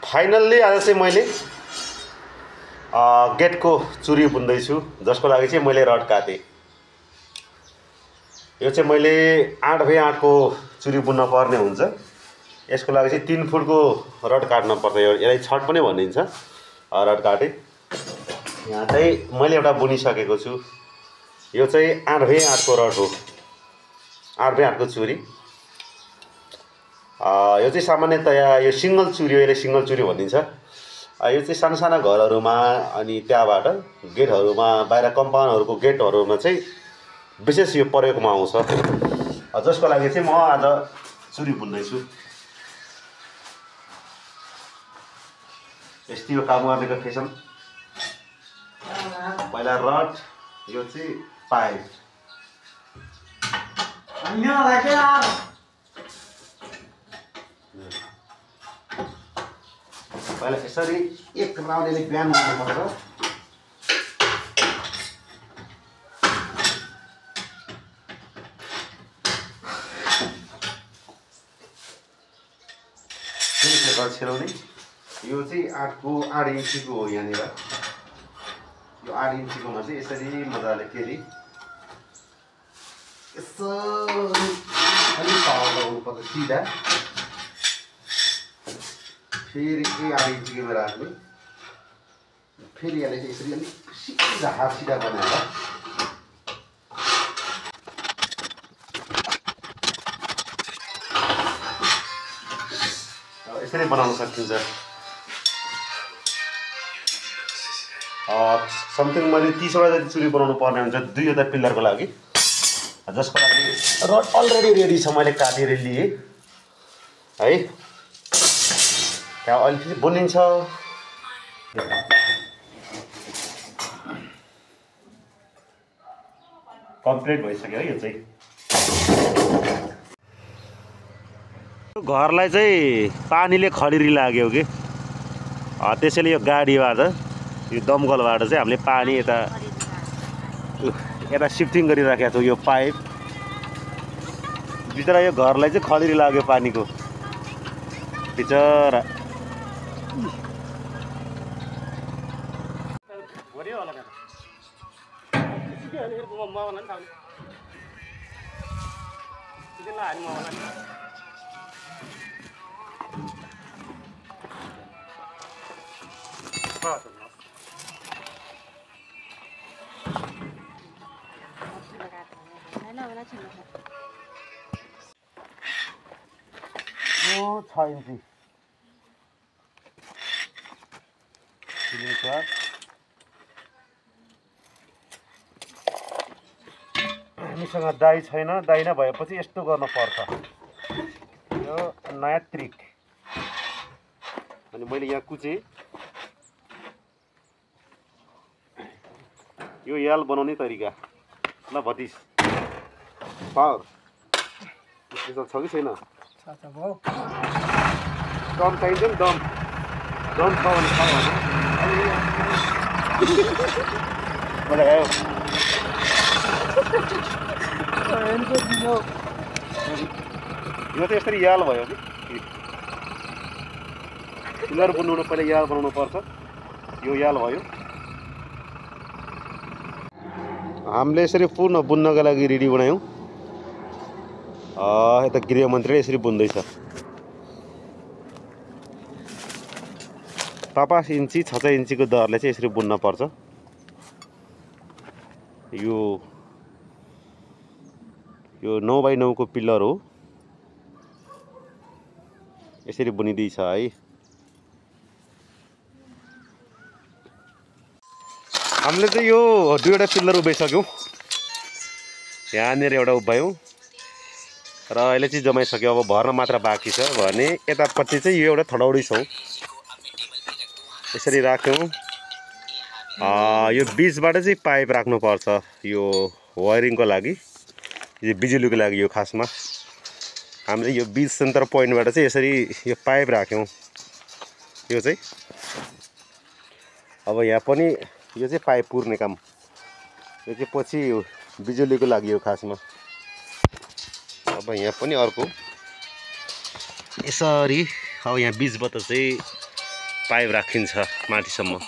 Finally आज चाहिँ मैले गेटको चुरी बुन्दैछु, जसको लागि चाहिँ मैले रड काटेँ। यो चाहिँ मैले 8x8 को चुरी बुन्न पर्ने हुन्छ। यसको लागि चाहिँ 3 फुटको रड काट्न पर्छ। यसलाई छट पनि भनिन्छ। रड काटेँ। यहाँ चाहिँ मैले एउटा बुनिसकेको छु। यो चाहिँ 8x8 को रड हो, 8x8 को चुरी। यो चाहिँ सामान्यतया यो सिंगल चुरी हो, यसले सिंगल चुरी भनिन्छ। यो चाहिँ साना साना घरहरूमा अनि त्यहाँबाट गेटहरूमा, बाहिर कम्पाउन्डहरूको गेटहरूमा चाहिँ विशेष यो प्रयोगमा आउँछ। जसको लागि चाहिँ म आज चुरी बुन्दैछु। यस्तै यो काम गर्नेको फेसन। पहिला रड, यो चाहिँ पाइप। पहिला यसरी एक राउन्डले बिहान गर्नुपर्छ। छिराउने यो चाहिँ 8 इन्चीको हो। यहाँनिर यो 8 इन्चीकोमा चाहिँ यसरी मजाले फेरि यसो अलिक पावर लगाउनुपर्छ सिधा। फेरि 8 इन्चीकोमा राख्ने, फेरि यसलाई चाहिँ यसरी अलिक सिधा हात सिधा बनाएर यसरी बनाउन सकिन्छ। समथिङ मैले 30 वटा जति चुरी बनाउनु पर्ने हुन्छ 2वटा पिल्लरको लागि, जसको लागि रड अलरेडी रेडी छ। मैले काटेर लिएँ है। त्यहाँ अलिकति बुनिन्छ। कम्प्लिट भइसक्यो है। यो चाहिँ घरलाई चाहिँ पानीले खडेरी लाग्यो कि त्यसैले यो गाडीबाट, यो दमकलबाट चाहिँ हामीले पानी यता सिफ्टिङ गरिराखेको छौँ। यो पाइप बिचरा यो घरलाई चाहिँ खडेरी लाग्यो पानीको बिचरा। यो 6 इन्ची हामीसँग दाई छैन। दाई नभएपछि यस्तो गर्न पर्छ। यो नयाँ ट्रिक। अनि मैले यहाँ कुचेँ। यो याल बनाउने तरिका। ल भतिस पावर स्पेसल छ कि छैन? दम चाहिन्छ नि, दम छ भने खाऊ। मजा आयो। यो त यसरी याल भयो कि पिलर बुन्नु पहिला याल बनाउनु पर्छ। यो याल भयो। हामीले यसरी पूर्ण बुन्नका लागि रेडी बनायौँ। यता गृहमन्त्रीले यसरी बुन्दैछ। 5 इन्ची 6 इन्चीको दरले चाहिँ यसरी बुन्न पर्छ। यो 9x9 को पिल्लर हो। यसरी बुनिँदैछ है। हामीले चाहिँ यो 2वटा पिल्लर उभ्याइसक्यौँ। यहाँनिर एउटा उभ्यायौँ र अहिले चाहिँ जमाइसक्यो। अब भर्न मात्र बाँकी छ भने यतापट्टि चाहिँ यो एउटा थडौडी छौँ। यसरी राख्यौँ। यो बिचबाट चाहिँ पाइप राख्नुपर्छ। यो वायरिङको लागि, यो बिजुलीको लागि। यो खासमा हामीले यो बिच सेन्टर पोइन्टबाट चाहिँ यसरी यो पाइप राख्यौँ। यो चाहिँ अब यहाँ पनि यो चाहिँ पाइप पुर्ने काम। यो चाहिँ पछि बिजुलीको लागि हो खासमा। अब यहाँ पनि अर्को यसरी अब यहाँ बिचबाट चाहिँ पाइप राखिन्छ माथिसम्म।